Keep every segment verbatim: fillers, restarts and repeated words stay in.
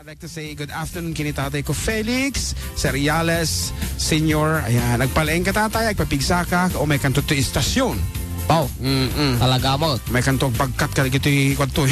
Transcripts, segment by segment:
I'd like to say good afternoon kini tatay ko, Felix Seriales Senior. Ayan, nagpalaing ka, tatay, agpapigsaka, o may kanto to istasyon. Pau. Mm-mm. Talaga mo. May kanto pagkat ka dagitoy kwadto.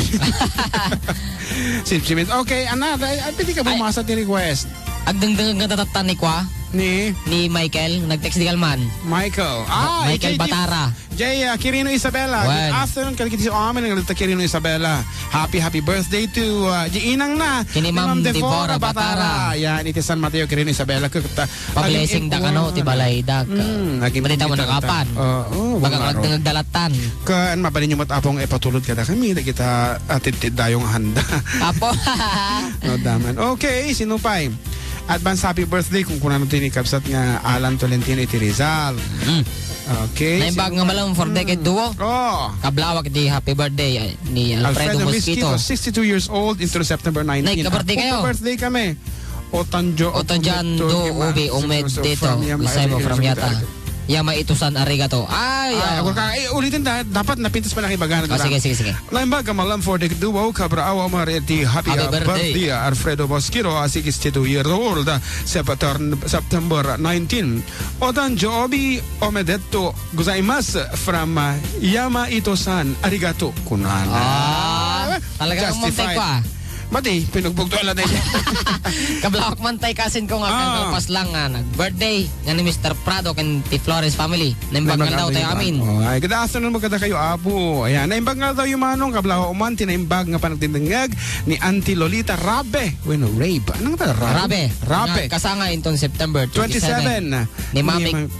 Simsimin. Okay, ana, ay, ay, pwede ka Ay. bumasa ti request. Agdengdeng nga tatatan ni kwa? Ni? Ni Michael, nag-text di kalman. Michael. Ah, Michael J T Batara. Jay, ah, Quirino Isabela. Good Wen. afternoon, kadagiti amin nga nagta Quirino Isabela. Happy, happy birthday to, ah, di inang na, Kini ni Ma'am Ma'am Deborah Deborah Batara. Batara. Yan, iti San Mateo, Quirino Isabela. Kut-, Pa-blessing aging da kano, ti impuan. balay da. Mm, aging Balita mo impuan. nakapan. Oo, Baga wala kag ron. nagdalatan. Kan, mabalin niyo met, Apo, nga ipatulod kada kami, dagita atid ti dayong handa. Apo. No, daman. Okay, sino pay? Advance happy birthday kung kunano ti ni kabsat nga Alan Tolentino iti Rizal. Mm. Okay. Naimbag nga malam for Decade Duo. Oh. Kablawak di happy birthday, eh, ni Alfredo Alfredo Mosquito. Mosquito, sixty-two years old, into September nineteen. Nay, ka-birthday Ah, kayo? Kung ka-birthday kami. Otanjo, Otanjo, Otanjo, Otanjo, Otanjo, Otanjo, Otanjo, Otanjo, Otanjo, Otanjo, Yama ito san arigato. Ay, ah. Ako ka, eh, ulitin da, dapat napintas pa nakibagana. Ah, sige, sige, sige. Naimbag nga malam for the duo, kabraaw, mari ti happy, Happy ah, birthday. birthday, ah, Alfredo Bosquiro, ah, sixty-two years old, ah, September, September nineteen. Otanjo obi omedeto gozaimasu from, ah, Yama Ito-san. Arigato, kunana. Ah, talaga ang Justified. Montay ko, ah. Mati, pinugbugto ala na iya. Kablawak man tay kasin ko nga Ah. kang paslang nga nag-birthday nga ni Mister Prado ken ti Flores family. Naimbag nga daw tayo amin. Oh, ay, good afternoon, magkada kayo, Apo. Ayan, naimbag nga daw yung manong, kablawa uman, tinaimbag nga panagdindengag ni Auntie Lolita Rabe. Bueno, Rabe. Anong ta? Rabe. Rabe. Rabe. Nga kasanga inton September twenty-seven. Twenty-seven. Ni Mami Ni Ma-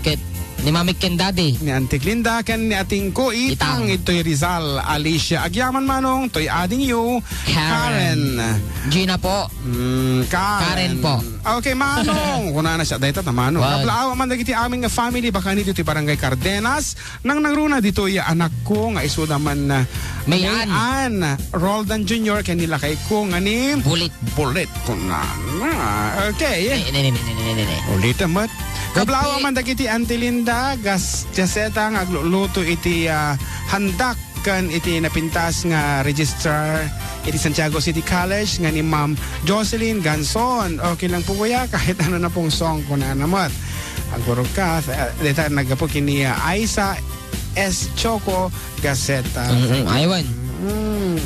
ket ni Mami ken Daddy. Ni Auntie Glinda ken ni Ating ko Itang. Itang, itoy Rizal, Alicia. Agyaman manong, toy ading you, Karen. Karen. Gina po. Mm, Karen. Karen po. Okay, manong. Kuna na siya, dayta ta, manong. Wan. Kablaaw man dagiti amin nga family, baka nito ti Barangay Cardenas. Nang nangruna ditoy anak ko nga isuda man, ah, May May Ann. Ann. Roldan Junior, ken ni lakay ko nga ni Bulit. Bulit. Kunana. Okay. Ne, ne, ne, ne, ne, ne, ne, ne. Ulitan met. Kablaaw man dagiti Auntie Linda, gas-, gaseta nga agluluto iti, ah, handak ken iti napintas nga registrar iti Santiago City College nga ni Ma'am Jocelyn Ganson. Okay lang po, kuya, kahit ano na pong song, kunana met. Agurog ka, eh, deta naggapu kini, ah, Aisa S Choco Gazeta. Mm, mm, aywan. Mm.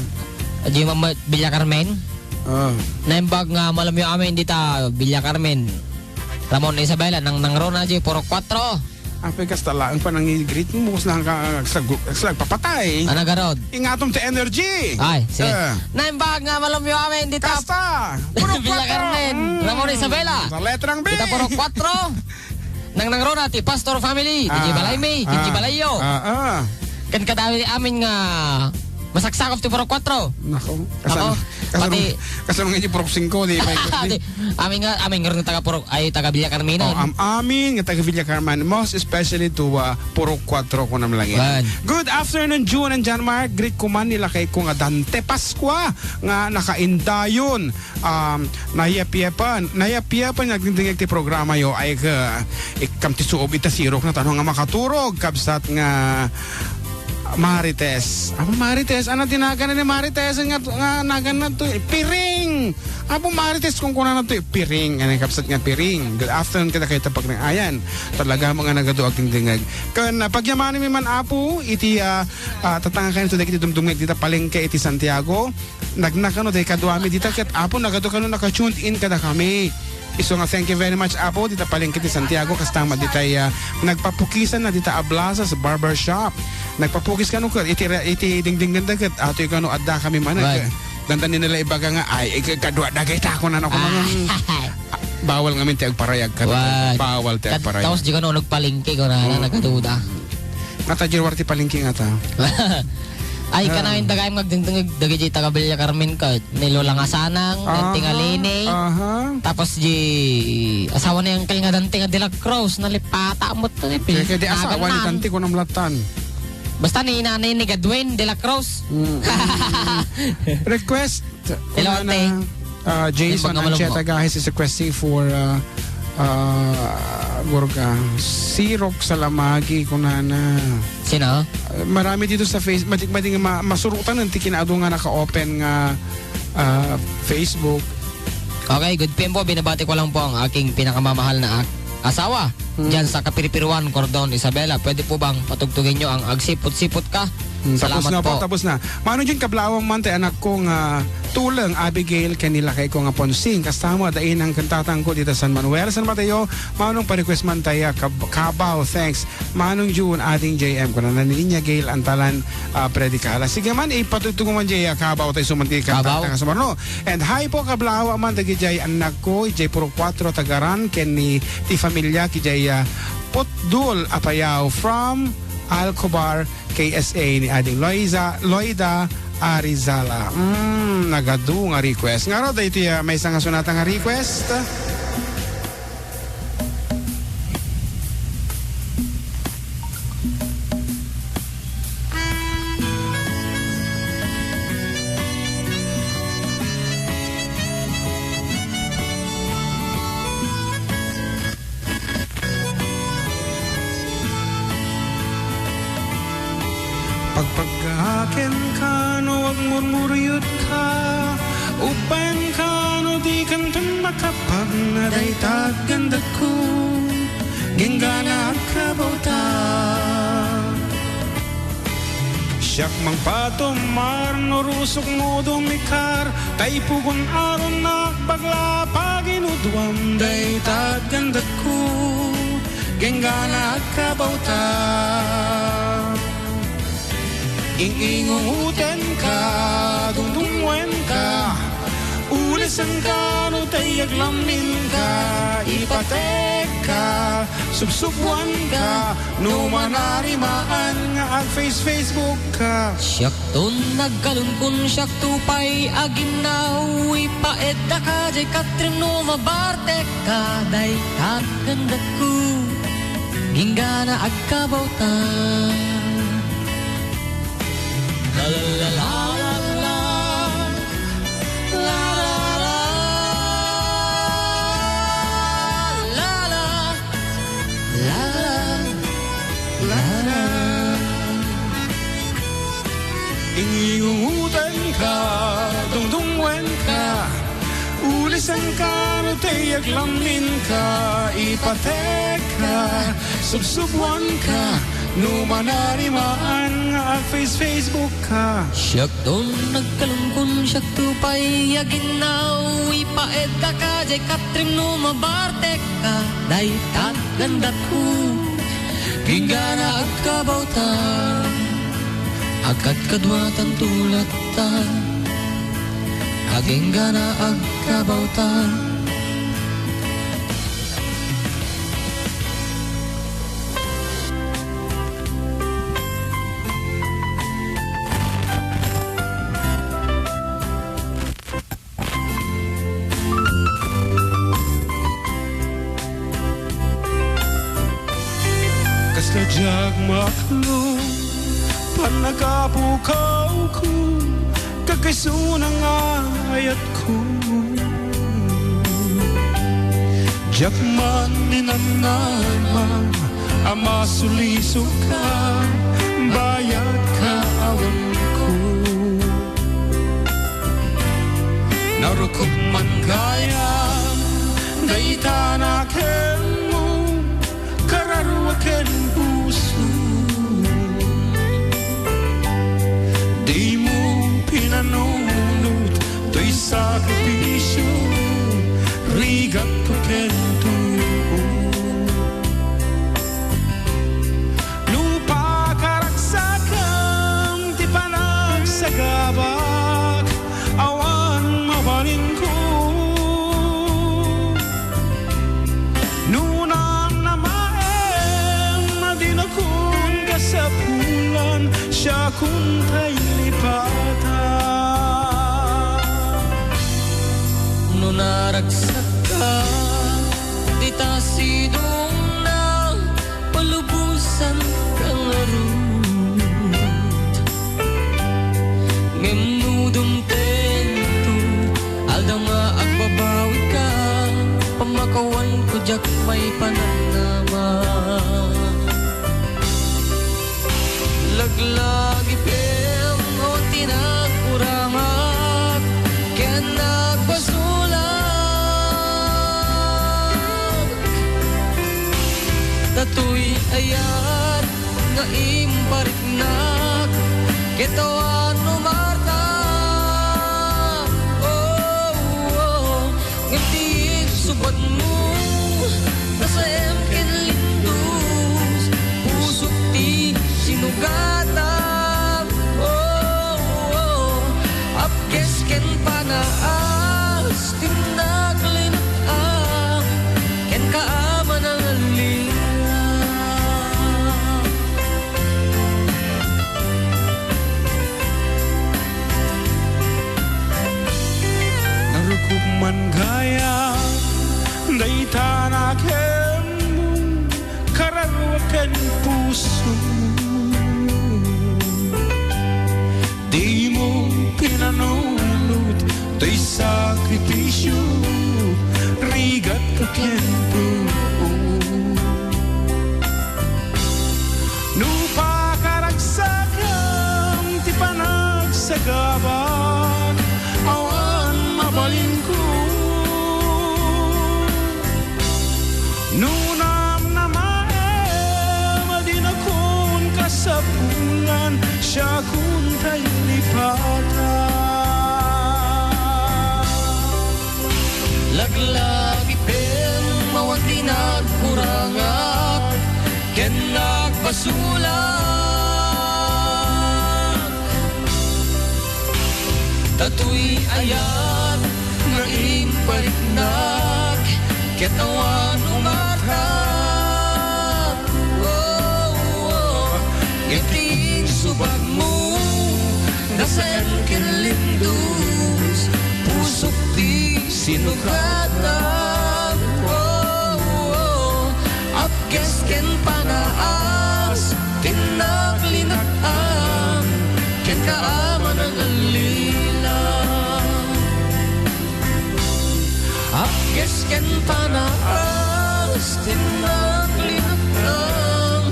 Di man ma-, Villa Carmen? Ah. Naimbag nga malamyo amin dita, Villa Carmen. Ramon Isabela, nang, nangruna di, puro kwatro. Apay, kasta laeng panang-greet mo, kusna ka, slag-, slagpapatay. Ano, garod? Ingatom ti energy. Ay, sige. Eh. Naimbag nga malamyo amin dita. Kasta! Puro Villa kwatro. Carmen, Mm. Ramon Isabela. Sa letrang B. Dita puro kwatro. Nang nangruna ti Pastor family, di Ah, balay mi, di ah, balay yo. Ah, ah. Kan kadami amin nga masaksakop ti Purok Kwatro. Nako. Ako, Kasano, kasano, pati kasano nga di Purok Singko, di ba? Di, amin nga, amin nga rin taga Purok, ay, taga Villa Carmina. Oh, am-, amin nga taga Villa Carmina, most especially to, uh, Purok Kwatro ko naman lang. Wan. Good afternoon, June and John Mark. Greet ko man nila kay ko nga Dante Pascua nga nakaindayon. Um, nayapiyapan, nayapiyapan nga agdingdingeg ti programa yo ay ka, ikkam ti suob ita sirok na tano nga makaturog, kabsat nga Marites. Apo Marites, ano ti nagan ni Marites nga, nga nagan na to? Eh, Piring! Apo Marites, kung kuna na to, eh, Piring. Ano, kabsat nga Piring. Good afternoon, kada kayo tapag ng ayan. Talaga mga nagado agdingdingeg. Kan, ah, pagyamani mi man, Apo, iti, ah, ah, tatanga kayo to, dagiti dumdumngeg dita palengke iti Santiago. Nagnakano day kaduami dita ket, Apo, nagadu kano naka-tuned in kada kami. Isu nga, thank you very much, Apo, dita palengke ti Santiago, kasta met ditay, ah, nagpapukisan na dita a Blasas Barber Shop. Nagpapukis kano ket iti, iti dingdinggen da ket, atoy kano adda kami man. Wan. Dandan nila ibaga nga, ay, ik-, kadua dagita ko na, ako Ah. man. Bawal ngamin ti agparayag ket. Wan. Bawal ti Kat-, agparayag. Tapos di kano nagpalengke ko na, na Mm. nagaduda. Ngata, Jerwar, ti palengke ngata. Ay, Ah. kanayon dagayam nga agdengdengeg dagiti taga Villa Carmen ket ni Lola nga Sanang, Aha. Dante nga Lene. Aha. Tapos di asawa ni Uncle nga Dante nga De La Cruz, nalipata mo to, eh, Kaya, kaya di asawa ni nagannan. Dante, kunam latan. Basta ni nanay ni Gadwin De La Cruz. Mm. Request, Hello, kunana, Ante. uh, Jason Yung pagkamalong Ancheta, mo. Guys, is requesting for, uh, Ah, Gorga, si Rox Salamagi, kunana. Sino? Ah, marami dito sa Face-, matik-, matik-, ma-, masurutan ti kinaadu nga naka-open nga, ah, Facebook. Okay, good P M po. Binabati ko lang po ang aking pinakamamahal na ak-, asawa. Hmm. Diyan sa Kapiripiruan, Cordon, Isabela. Pwede po bang patugtugin nyo ang Agsipot-sipot Ka? Hmm, tapos Salamat na po, po. Tapos na. Manong Jun, kablaawan man ti anakko nga tuleng, Abigail, ken ni lakayko nga Ponsing. Kasta met, adda inang ken tatangko dita San Manuel, San Mateo. Manong, pa-request man tayo, Kab-, Kabaw. Thanks. Manong Jun, Ading J M, kunana ni Niña Gail Antalan, ah, Predicala. Sige man, ipatugtog man diay, ah, Kabaw, tay isu man ti kanta Kabaw? Nga sumarno. And hi po, kablaawan man, dagiti anakko, idiay Purok Kuatro, Tagaran, ken ni ti familia, idiay, ah, Putdul, Apayao, from Alcobar, K S A ni Ading Loiza, Loida Arizala. Mm, nagadu nga request. Ngarud, daytoy, ah, maysa nga sonata nga request. Pagpaggaken ka no agmurmuriot ka, ubayen ka no dikan pin makapagna, dayta agandakko, genggana agkabawta. Siak mangpatumar no rusok mo dumikar, tay pugon aron nakbagla paginuduam, dayta agandakko, genggana agkabawta. Ing-ingungotenka, dungdungngoenka, ulisenka no tay aglamminka, ipatekka, subsubuanka, no manarimaan nga ag-face-Facebook ka. Siakton nagkalunkun, siakto pay aginnaw, ipaeddaka diay katrim no mabartekka, dayta agandakko, genggana agkabawta. La, la, la, la, la, la. La, la, la, la, la, la, la, la. Ingungotenka, dungdungngoenka, ulisenka no tay aglamminka, ipatekka, subsubuanka, no manarimaan nga ag-face-Facebook ka. Siakton nagkalunkun, siakto pay aginnaw, ipaeddaka diay katrim no mabartekka, dayta agandakko, genggana agkabawta. Agkadkaduatanto latta, agenggana agkabawta. Kasla diak maklon, pannakapukawko, kakaisuna nga ayatko. Diak man ninamnama a masulisoka, bayat kaawanko. Narukop man gayam dayta nakenmo, kararua ken puso. Dimo pinanunot toy sakripisio, rigatko ken tuo. No pakaragsakem ti panagsagabak, awan mabalinko. No namnamaem a dinakon kasapulan, siakon tay lipatan. No naragsakka, dita sidongna, palubosanka ngarud. Ngem no dumtengto, aldaw nga agbabawika, pammakawanko Diak maipanannama. Laglagipem, o ti nagkurangak ken nagbasolak. Datoy ayat nga impariknak ket awan umarta. Oh, oh. Ngem ti insubadmo, nasaem ken lindos, pusok ti sinugatam. Oh, oh, apkes ken panaas, ti naglinat-am, kenka a manangallilaw. Narukop man gayam dayta nakemmo, kararua ken pusom. Dimo pinanunot toy sakripisio, rigat ken puom. No pakaragsakem ti panagsagabak, awan mabalinko. No namnamaem a dinakon kasapulan, siakon tay lipatan. Laglagipem, awan ti nagkurangak ken nagbasolak. Datoy ayat nga impariknak ket awan umarta. Oh, oh. Ngem ti insubadmo, nasaem ken lindos, pusok ti sinugatam. Oh, oh. Apkes ken panaas, ti naglinat-am, kenka a manangallilaw. Apkes ken panaas, ti naglinat-am,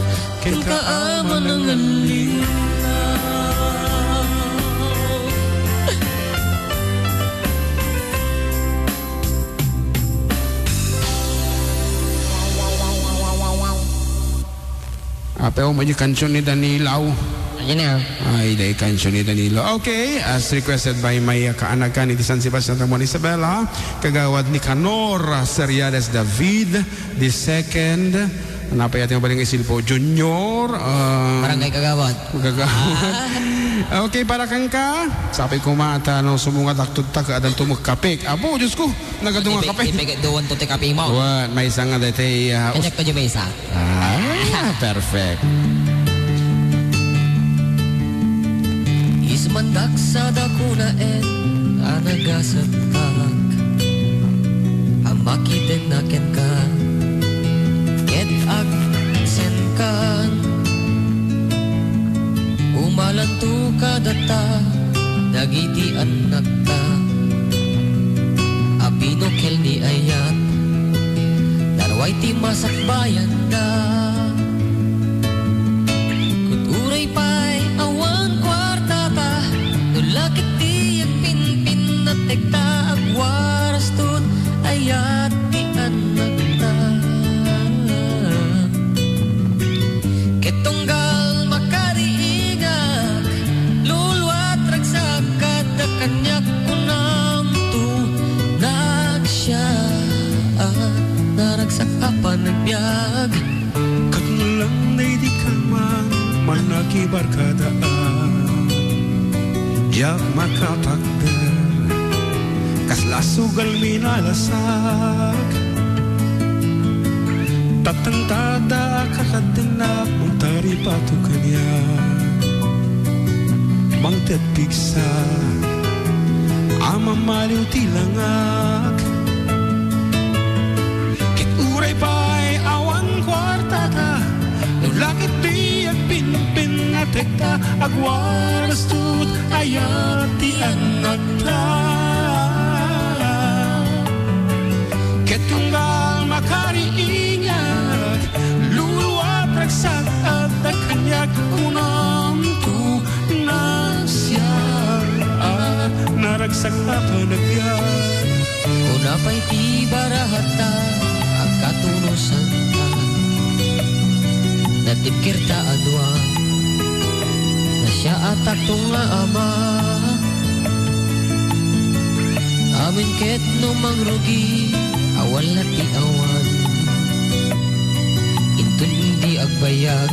kenka a manangallilaw. Apew, may kansion ni Danilo. Ayan na. Ay, day kansion ni Danilo. Okay, as requested by my kaanagan iti San Sebastian, Tamuan, Isabela, Kagawad Nicanor Seriades David the second. Napay ating mabaling isilpo, Junior, ah, Barangay Kagawad. Kagawad. Ah. Okay, para kanka. Sapay koma ta no sumungat aktod ta, kaadan tumagkapik. Apo, Diyos ko, nagadunga Ipe-, kape. Ipekit duwan to ti kape mo. Wan, maysa nga daytay, ah, us- Kanyag pa di maysa. Ah, perfect. Ismandak sada kunaen a nagasattak a makitenna kenka, ket agsenkan. Umalanto kadata dagiti annakta a binukel ni ayat, narway ti masakbayanda. Ket uray pay awan kuartata, no la ket ti agpinpinnatekta, agwarasto ti ayat ti annakta. Ket tunggal makariingak, luluat ragsak kadda kaniak, kunamto, nagsiaat, naragsak a panagbiag. Ket no lang daydi kaman, manakibarkadaan, diak makatakder. Kasla sugal minalasak. Tattangtada a kakaddennak, mangtaripato kaniak. Mangted pigsa a mamaliw ti langak. Ket uray pay awan kuartata, no la ket ti agpinpinnatekta, agwarasto ti ayat ti annakta. Ket tunggal makari Sakapan agbiag. Kuna pay ti barahatta, agkatunusanta. Natibkerta a dua, nasiaatakto nga ama. Amin ket no mangrugi, awan la ti awan. Inton di agbayag,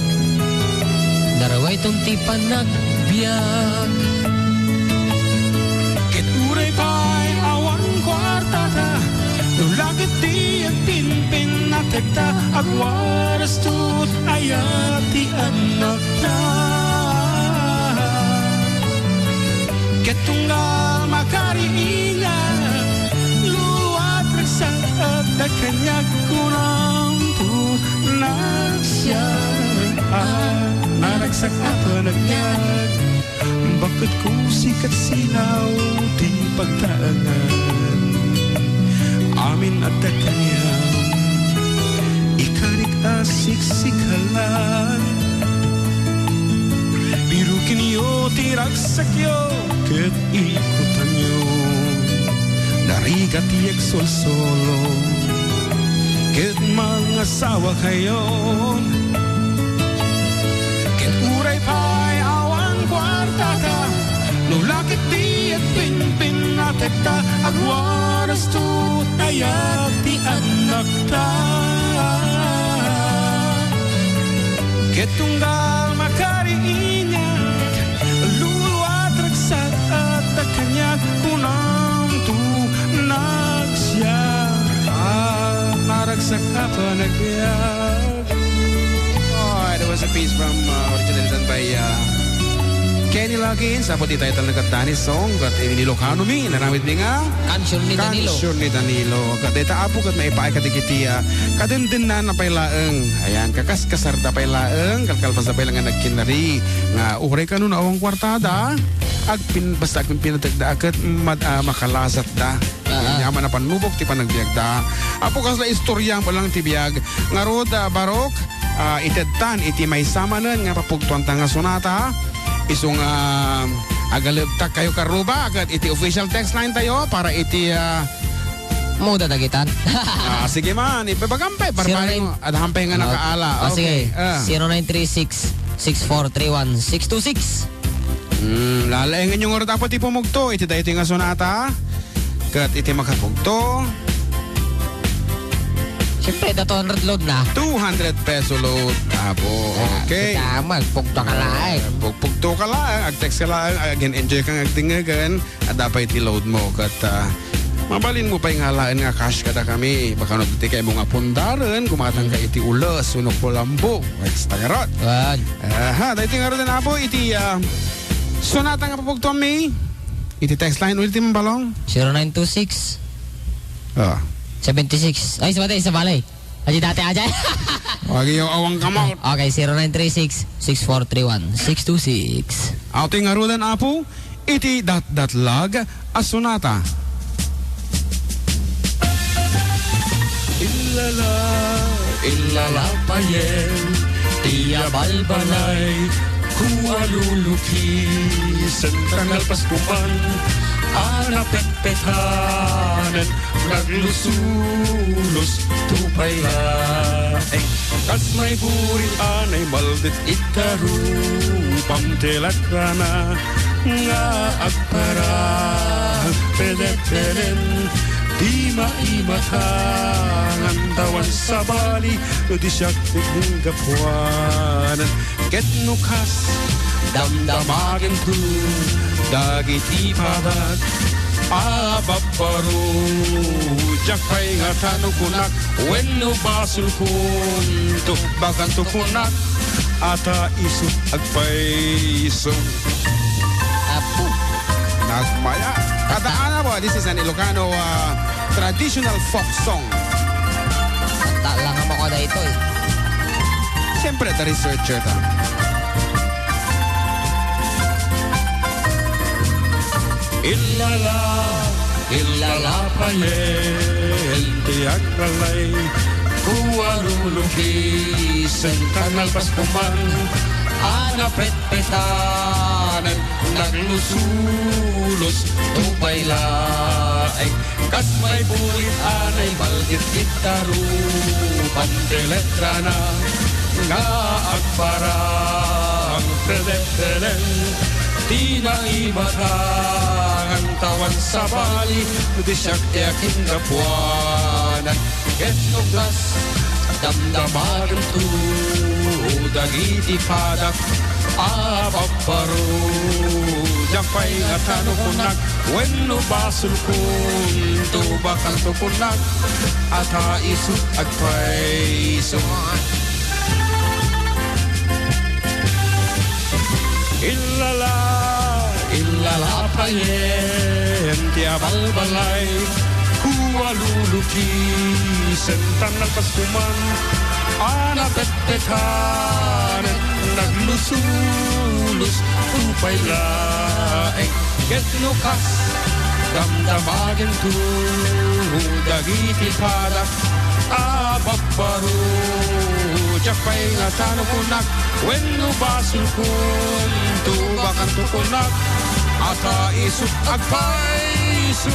narawayton ti panagbiag. Ket uray pay awan kuartada, no la ket di agpinpinnatekta, agwarasto ti ayat ti annakta. Ket tunggal makariingat, luat ragsak adda kaniak kunamto, nagsiar a naragsak a panagbiag. Baketko sikat silaw ti pagtaengan. Amin adda kaniak, ikarik a siksikala. Pirukenyo ti ragsakyo ket ikutanyo. Narigat ti agsolsolo ket mangasawakayon. Ket uray pay awan kuartada, no la ket di agpinpinnatekta, agwarasto ti ayat ti annakta. Ket tunggal makariingat, luluat ragsak adda kaniak kunamto, nagsiar a naragsak a panagbiag. Oh, that was a piece from, uh, originally done by, uh, Kenny Loggins. Apo ti title na ket Danny Song, ket inilokano mi, inaramid mi nga Kansion ni Danilo. Kansion ni Danilo. Ket dayta, Apo, ket maipaay kadagiti, ah, kadendennan a pay laeng. Ayan, kakaskasarda pay laeng, kalkalbasda pay laeng nga nagkinnari. Nga uray kano no awan kuartada, agpin-, basta agpinpinatekda ket mad-, ah, makalasatda. Ah, ah. Yaman a pannubok ti panagbiagda. Apo, kasla istorya mo lang ti biag. Ngarud, ah, Barok, ah, itedtan iti maysa manen nga papugtoanta nga sonata. Isu nga agalebtak kayo karuba, ket iti official text line tayo para iti, ah, Muda dagitan. Ah, sige man, ibabagam pay, barbareng, Zero nine, adham pay nga ah, nakaala. Ah, sige. Okay, ah. Zero nine three six, six four three one, six two six. Hmm, lalaengen nyo nga rod, Apo, ti pumugto iti daytoy nga sonata. Ket iti makapugto, siyempre, da two hundred load na. Two hundred peso load, Apo. Ah, okay. Kita, magpugto ka laeng. Ah, pugpugto ka laeng, ag-text ka laeng, ag-enjoy ka nga agdingegen. Adda pay ti load mo ket, ah, mabalin mo pay nga alaen nga cash kadakami. Baka no ti kaymo nga pundaren, gumatang ka iti Ules wenno Colombo. Extra garot. Wan. Aha, daytoy ngaruden, Apo, iti, ah, sonata nga papugtuanmi. Iti text line ulit, Balong. Zero nine two six. Ah. Seventy-six. Ay, sabagay, sabagay. Adi dati aja. Wagi yung awang kamot. Okay, zero nine three six, six four three one, six two six. Ating arudan, Apo, iti datdatlag a sonata. Illala, illala payen, ti abalbalay, kualuluki, sentang alpas kuman, a napetpetanen, naglusulos, tupay laeng. Kas may buring anay maldit ita rupam ti lakrana nga agparang pedetelen ti maimatangan tawan sabali no di siak ti gapuanan. Ket no kas damdamagento dagiti padak a babbaro, diak pay nga ta no kunak wenno basolkonto, baganto kunak a ta isu agpayso. Apo. Nagmaya. Kada ana po, this is an Ilocano, uh, traditional folk song. Kanta lang ang mako daytoy. Siyempre, the researcher ta. Illala, illala payen ti agbalay, kuaruluki, sentang alpas kuman, A napetpetanen, naglusulos, tupay laeng. Kas may bulit a naibalgit ita rupan ti letrana nga agparang predepelen. Ti naimatangan tawen sabali, di siak ti akingapuanan. Ket no kas damdamagento dagiti padak a babbaro, diak pay nga tano kunak, wenno basolkon, tubakanto kunak, a ta isu agpayso. Illala, illala payen ti abalbalay, kualulukisen tan nagpaskuman, a napetpetanen, naglusulos, tupay laeng. Ket no kas damdamagento dagiti padak a babbaro, diak pay nga tano kunak, wenno basolkon, tubakanto kunak, a ta isu agpayso.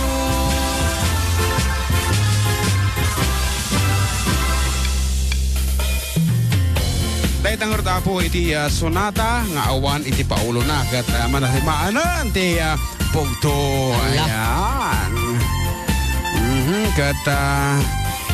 Dayta ngarud, Apo, iti, ah, sonata nga awan iti paulona ket, ah, manarimaan ti, ah, bugto. Ala. Ayan. Mhm, ket, ah,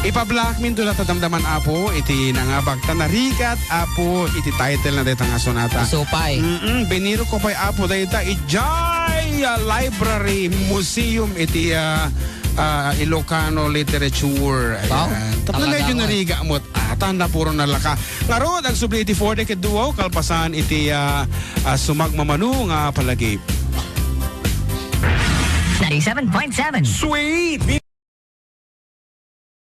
ipablaakminto dayta damdaman, Apo, iti nangabak ta narigat, Apo, iti title na dayta nga sonata. Isu pay. Mm-mm, binirokko pay, Apo, dayta idiay, ah, library museum iti, ah, ah, Ilocano literature. Wow, ayan. Tapno talaga medyo man. Narigat met. Atan na puro nalaka. Ngarud, agsubli iti four decade duo, kalpasan iti, ah, ah, sumagmamano nga palagip. Ninety-seven point seven. Sweet!